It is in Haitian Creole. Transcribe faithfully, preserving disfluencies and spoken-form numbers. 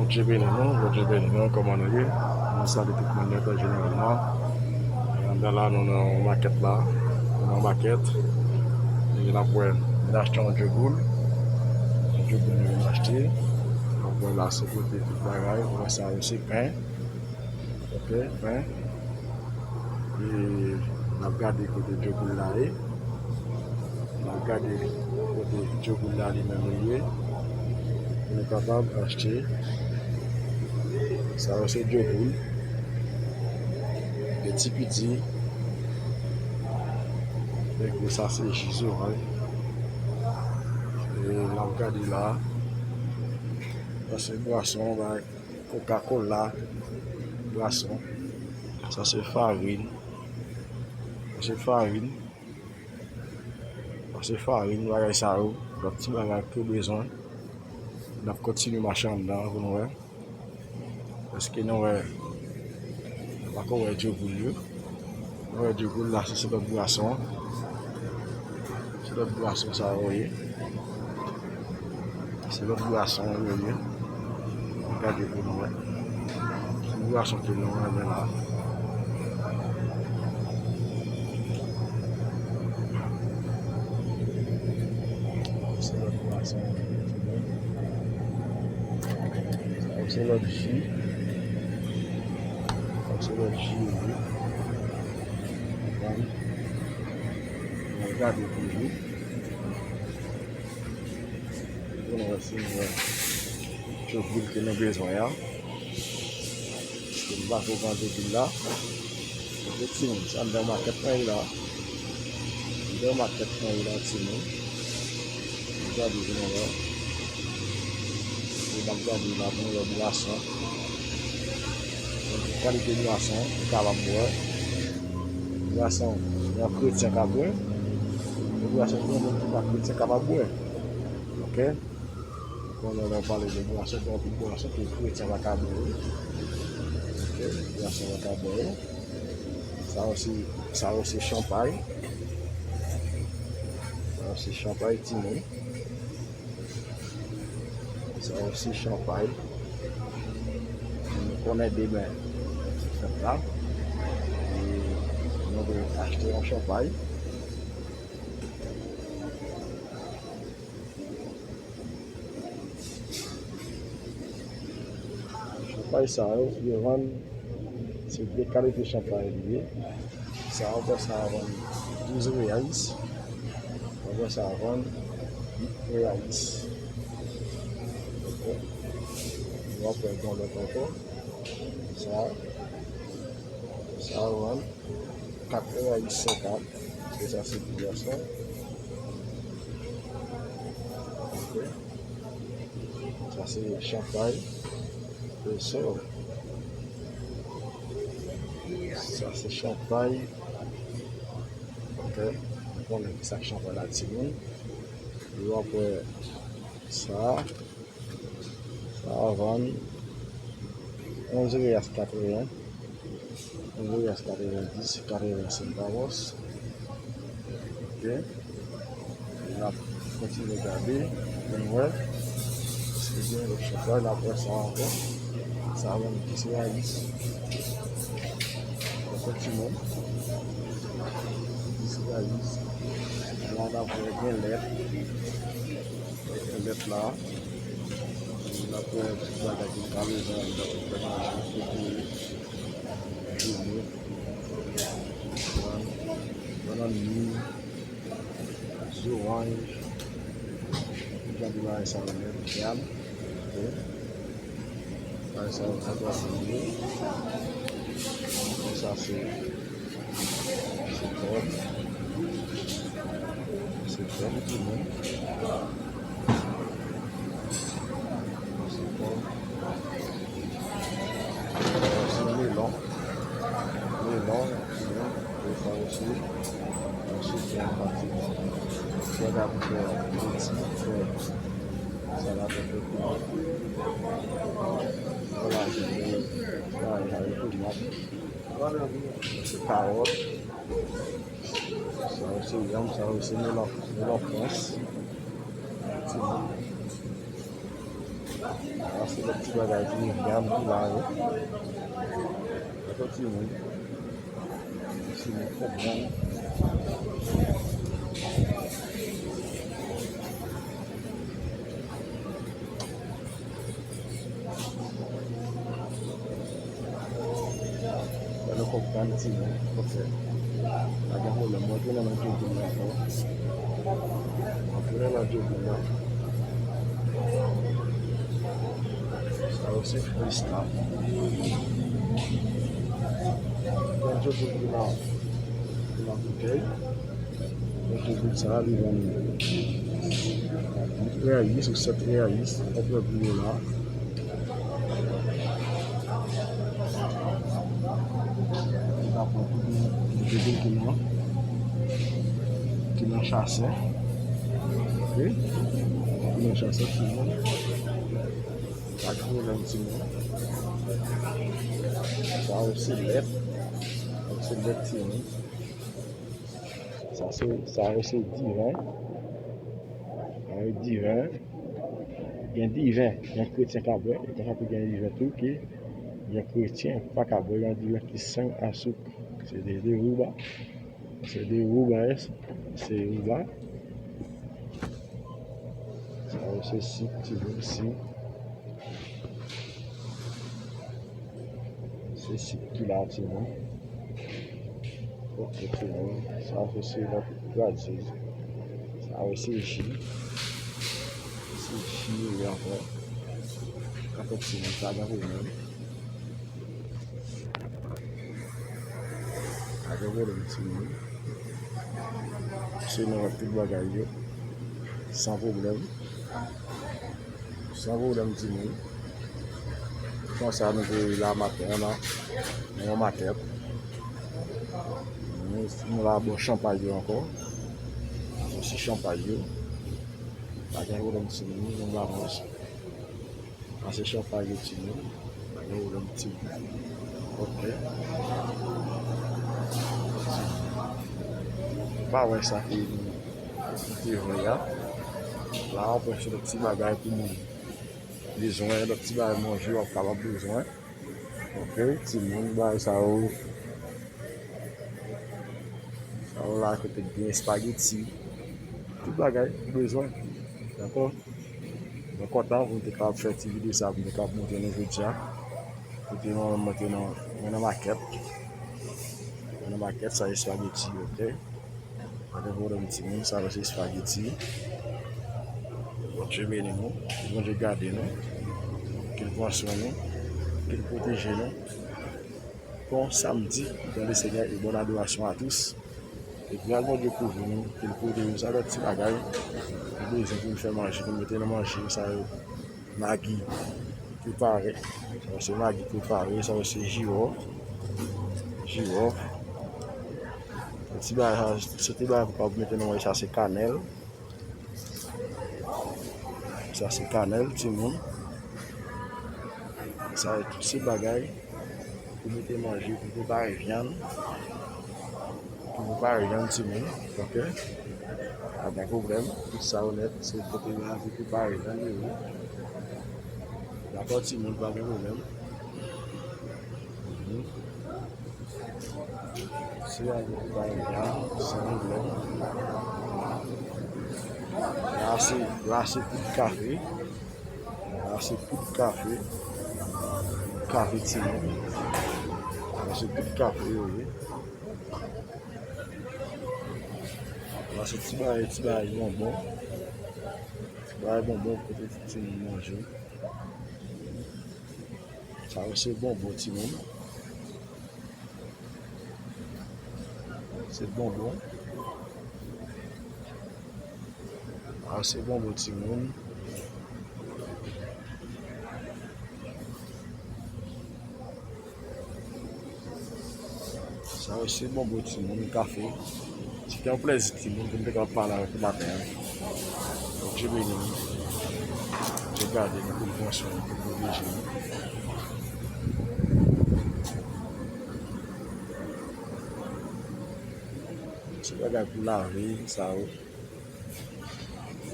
Bondye beni nou, Bondye beni nou, kòman nou ye? Nou salye tout moun nèt jeneralman. Anndan la, nou nan yon makèt la, nou nan makèt. E n ap wè, n achte yon djoboul. Yon djoboul nou vin achte. N ap wè la, se kote tout bagay. Ou wè sa yo, se pen. Ok, pen. E n ap gade kote djoboul la ye. N ap gade kote djoboul la li menm li ye. Pou nou kapab achte. Sa yo se djoboul. Gen ti piti. Epi sa se ji zoranj. E n ap gade la. Sa se bwason, bagay. Coca-Cola, bwason. Sa se farin. Sa se farin. Sa se farin, bagay sa yo. Lòt ti bagay ke w bezwen. N ap kontinye mache anndan pou nou wè. Èske nou wè, nou pako wè djoboul yo. Wè, djoboul la, se, se lòt bwason. Se lòt bwason sa yo ye. Se lòt bwason yo ye. Gade pou nou wè. Se bwason ke nou renmen la. Se lòt bwason yo ye. Sa yo se lòt ji. Sa yo se lòt ji yo ye. Konprann? Mwen gade toujou. Pou nou wè si nou wè djoboul ke nou bezwen an. Ke nou pa twò pran djoboul la. Efektivman, sa anndan makèt mwen ye la. Anndan makèt mwen ye la, timoun. Gade pou nou wè. E n ap gade la pou nou wè bwason. Yon tout kalite bwason ou kapab bwè. Bwason yon kretyen ka bwè. E bwason yon moun ki pa kretyen kapab bwè. Ok? Konnen lè w pale de bwason, gen anpil bwason ke kretyen pa ka bwè yo. Ok? Bwason pa ka bwè yo. Sa yo se, sa yo se chanpay. Sa yo se chanpay, timoun. Sa yo se chanpay. Nou konnen demen se fèt la. E nou dwe achte yon chanpay. Chanpay sa yo, yo vann, se de kalite chanpay li ye. Sa, w ap wè sa a vann douz reais. W ap wè sa a vann uit reais. Ok. W ap wè gen lòt ankò. Sa, sa a vann kat reais senkant. E sa se pou bwason. Ok. Sa se chanpay. E so. Sa se chanpay. Ok. Nou konnen ki sa k chanpay la, timoun. Yo ap wè sa. Sa a vann onz reais katreven. Onz reais katreven dis, katreven centavos. Ok. N ap kontinye gade pou n wè. Èske gen lòt chanpay, n ap wè sa ankò. Sa a vann dis reais. Ankò timoun. Dis reais. La n ap wè gen lèt. Gen lèt la. N ap wè tout bagay ki ka bezwen anndan pou fè manje, kokoye, joumou, bannann, bannann mi, zoranj. Gade bagay sa yo nèt, vyann. Ok. Bagay sa yo, sa dwa se yo. Sa se Se pòv. Se pòv tou menm. Se pòv. Se melon. Melon tou menm. E sa osi. Ansuit, gen yon pati. Fè gade fè leti, fè salad, fè tomat. Vwala, se bagay sa yo, tomat. Kawòt. Sa yo se yanm, sa yo se melon, melon frans. Ti moun. Sa se lòt ti bagay ki vyann ki la yo. Dakò, timoun. Timoun konprann. Gade kòk bann timoun, ok. Pa gen pwoblèm, mwen tounen nan jogging nan ankò. Mwen tounen nan jogging nan. Sa yo se freestyle. Nan jogging ki nan, ki nan boutèy. Mwen te di sa, li vann uit reyis ou sèt reyis, konprann pou yo la. Li pa pran tout moun ki nan, ki nan chasè. Ok? Ki nan chasè, timoun. Pa gen pwoblèm, timoun. Sa yo se lèt. Sa yo se lèt, timoun. Sa se, sa yo se diven. Sa yo diven. Gen diven, gen kretyen k ap bwè, e konsa tou gen diven tou ki gen kretyen k pa ka bwè, gen diven ki san asouk. Se de, de rouba. Se de rouba, yes. Se rouba. Sa yo se sik, timoun, sik. Se sik ki la, timoun. Ok, timoun. Sa se sirop gazez. Sa yo se ji. Se ji yo ye ankò. Dakò, timoun, pa gen pwoblèm. Pa gen pwoblèm, timoun. Se nou wè tout bagay yo. San pwoblèm. San pwoblèm, timoun. Konsa nou te la maten an, nan yon makèt. Nou, nou la bwè chanpay yo ankò. Osi chanpay yo. Pa gen pwoblèm, timoun, nou la manje. Sa se chanpay yo, timoun. Pa gen pwoblèm, timoun. Ok. Pa wè sa ke nou, nou te vle a. La, w ap wè se lòt ti bagay pou moun bezwen, lòt ti bagay manje w ap kapab bezwen. Ok, timoun, bagay sa yo. Sa yo la kote gen espageti. Tout bagay ou bezwen. Dakò? Mwen kontan pou m te kapab fè ti videyo sa, pou m te kapab montre nou jodi a. Kote mwen, mwen te nan, mwen nan makèt. Mwen nan makèt, sa espageti, ok? Pa gen pwoblèm, timoun, sa yo se espageti. Bondye beni nou, ke Bondye gade nou, ke l pran swen nou, ke l pwoteje nou. Bon samedi dans le Seigneur et bonne adoration à tous. Ke gras Bondye kouvri nou, ke l pwoteje nou. Sa lòt ti bagay nou bezwen pou nou fè manje, pou nou mete nan manje, sa yo Magi prepare. Sa yo se Magi prepare, sa yo se jiwòf. Jiwòf. Ti bagay sa, se ti bagay pou mete nan manje, sa se kanèl. Sa se kanèl, timoun. Sa yo tout se bagay pou mete manje, pou prepare vyann. Pou prepare vyann, timoun. Ok? Pa gen pwoblèm. Tout sa yo nèt, se kote la pou prepare vyann yo ye. Dakò, timoun, pa gen pwoblèm. Mhm. Se la pou prepare vyann, san pwoblèm. La se, la se poud kafe. La se poud kafe. Kafe timoun. La se poud kafe yo ye. La se ti bagay, ti bagay bonbon. Ti bagay bonbon kote timoun manje. Sa yo se bonbon timoun. Se bonbon. A, se bonbon timoun. Sa yo se bonbon timoun, kafe. Se te yon plèzi timoun pou m te kapab pale avèk nou maten an. Bondye beni nou. Bondye gade nou, pou l pran swen nou, pou l pwoteje nou. Se bagay pou lave, sa yo.